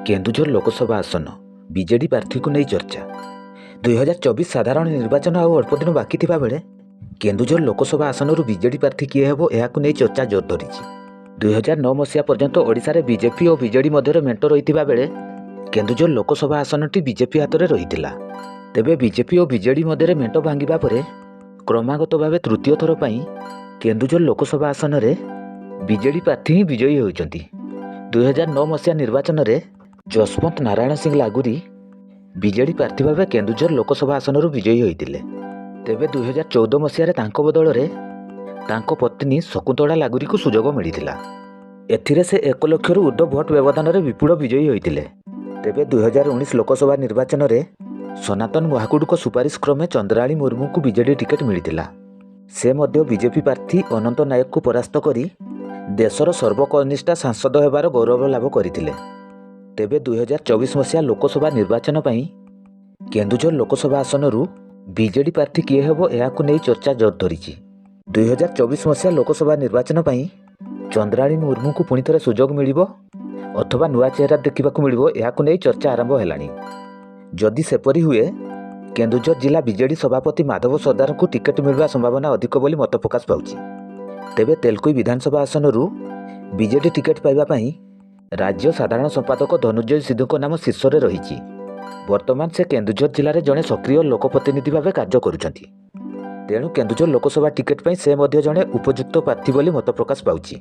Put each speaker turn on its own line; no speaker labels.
କେନ୍ଦୁଝର ଲୋକସଭା ଆସନ ବିଜେଡି ପ୍ରାର୍ଥୀକୁ ନେଇ ଚର୍ଚ୍ଚା। 2024 ସାଧାରଣ ନିର୍ବାଚନ ଆଉ ଅଳ୍ପ ଦିନ ବାକି ଥିବାବେଳେ କେନ୍ଦୁଝର ଲୋକସଭା ଆସନରୁ ବିଜେଡି ପ୍ରାର୍ଥୀ କିଏ ହେବ, ଏହାକୁ ନେଇ ଚର୍ଚ୍ଚା ଜୋର ଧରିଛି। 2009 ମସିହା ପର୍ଯ୍ୟନ୍ତ ଓଡ଼ିଶାରେ ବିଜେପି ଓ ବିଜେଡି ମଧ୍ୟରେ ମେଣ୍ଟ ରହିଥିବା ବେଳେ କେନ୍ଦୁଝର ଲୋକସଭା ଆସନଟି ବିଜେପି ହାତରେ ରହିଥିଲା। ତେବେ ବିଜେପି ଓ ବିଜେଡି ମଧ୍ୟରେ ମେଣ୍ଟ ଭାଙ୍ଗିବା ପରେ କ୍ରମାଗତ ଭାବେ ତୃତୀୟ ଥର ପାଇଁ କେନ୍ଦୁଝର ଲୋକସଭା ଆସନରେ ବିଜେଡି ପ୍ରାର୍ଥୀ ହିଁ ବିଜୟୀ ହୋଇଛନ୍ତି। 2009 ମସିହା ନିର୍ବାଚନରେ ଯଶବନ୍ତ ନାରାୟଣ ସିଂ ଲାଗୁରୀ ବିଜେଡି ପ୍ରାର୍ଥୀ ଭାବେ କେନ୍ଦୁଝର ଲୋକସଭା ଆସନରୁ ବିଜୟୀ ହୋଇଥିଲେ। ତେବେ 2014 ମସିହାରେ ତାଙ୍କ ବଦଳରେ ତାଙ୍କ ପତ୍ନୀ ଶକୁନ୍ତଳା ଲାଗୁରୀଙ୍କୁ ସୁଯୋଗ ମିଳିଥିଲା। ଏଥିରେ ସେ 1 ଲକ୍ଷରୁ ଉର୍ଦ୍ଧ୍ୱ ଭୋଟ ବ୍ୟବଧାନରେ ବିପୁଳ ବିଜୟୀ ହୋଇଥିଲେ। ତେବେ 2019 ଲୋକସଭା ନିର୍ବାଚନରେ ସନାତନ ମହାକୁଡ଼ଙ୍କ ସୁପାରିଶ କ୍ରମେ ଚନ୍ଦ୍ରାଣୀ ମୁର୍ମୁଙ୍କୁ ବିଜେଡି ଟିକେଟ୍ ମିଳିଥିଲା। ସେ ମଧ୍ୟ ବିଜେପି ପ୍ରାର୍ଥୀ ଅନନ୍ତ ନାୟକଙ୍କୁ ପରାସ୍ତ କରି ଦେଶର ସର୍ବକନିଷ୍ଠ ସାଂସଦ ହେବାର ଗୌରବ ଲାଭ କରିଥିଲେ। ତେବେ 2024 ମସିହା ଲୋକସଭା ନିର୍ବାଚନ ପାଇଁ କେନ୍ଦୁଝର ଲୋକସଭା ଆସନରୁ ବିଜେଡି ପ୍ରାର୍ଥୀ କିଏ ହେବ, ଏହାକୁ ନେଇ ଚର୍ଚ୍ଚା ଜୋର ଧରିଛି। 2024 ମସିହା ଲୋକସଭା ନିର୍ବାଚନ ପାଇଁ ଚନ୍ଦ୍ରାଣୀ ମୁର୍ମୁଙ୍କୁ ପୁଣିଥରେ ସୁଯୋଗ ମିଳିବ ଅଥବା ନୂଆ ଚେହେରା ଦେଖିବାକୁ ମିଳିବ, ଏହାକୁ ନେଇ ଚର୍ଚ୍ଚା ଆରମ୍ଭ ହେଲାଣି। ଯଦି ସେପରି ହୁଏ, କେନ୍ଦୁଝର ଜିଲ୍ଲା ବିଜେଡି ସଭାପତି ମାଧବ ସର୍ଦ୍ଦାରଙ୍କୁ ଟିକେଟ୍ ମିଳିବା ସମ୍ଭାବନା ଅଧିକ ବୋଲି ମତ ପ୍ରକାଶ ପାଉଛି। ତେବେ ତେଲକୋଇ ବିଧାନସଭା ଆସନରୁ ବିଜେଡି ଟିକେଟ୍ ପାଇବା ପାଇଁ ରାଜ୍ୟ ସାଧାରଣ ସମ୍ପାଦକ ଧନୁଞ୍ଜୟ ସିଧୁଙ୍କ ନାମ ଶୀର୍ଷରେ ରହିଛି। ବର୍ତ୍ତମାନ ସେ କେନ୍ଦୁଝର ଜିଲ୍ଲାରେ ଜଣେ ସକ୍ରିୟ ଲୋକପ୍ରତିନିଧି ଭାବେ କାର୍ଯ୍ୟ କରୁଛନ୍ତି। ତେଣୁ କେନ୍ଦୁଝର ଲୋକସଭା ଟିକେଟ୍ ପାଇଁ ସେ ମଧ୍ୟ ଜଣେ ଉପଯୁକ୍ତ ପ୍ରାର୍ଥୀ ବୋଲି ମତ ପ୍ରକାଶ ପାଉଛି।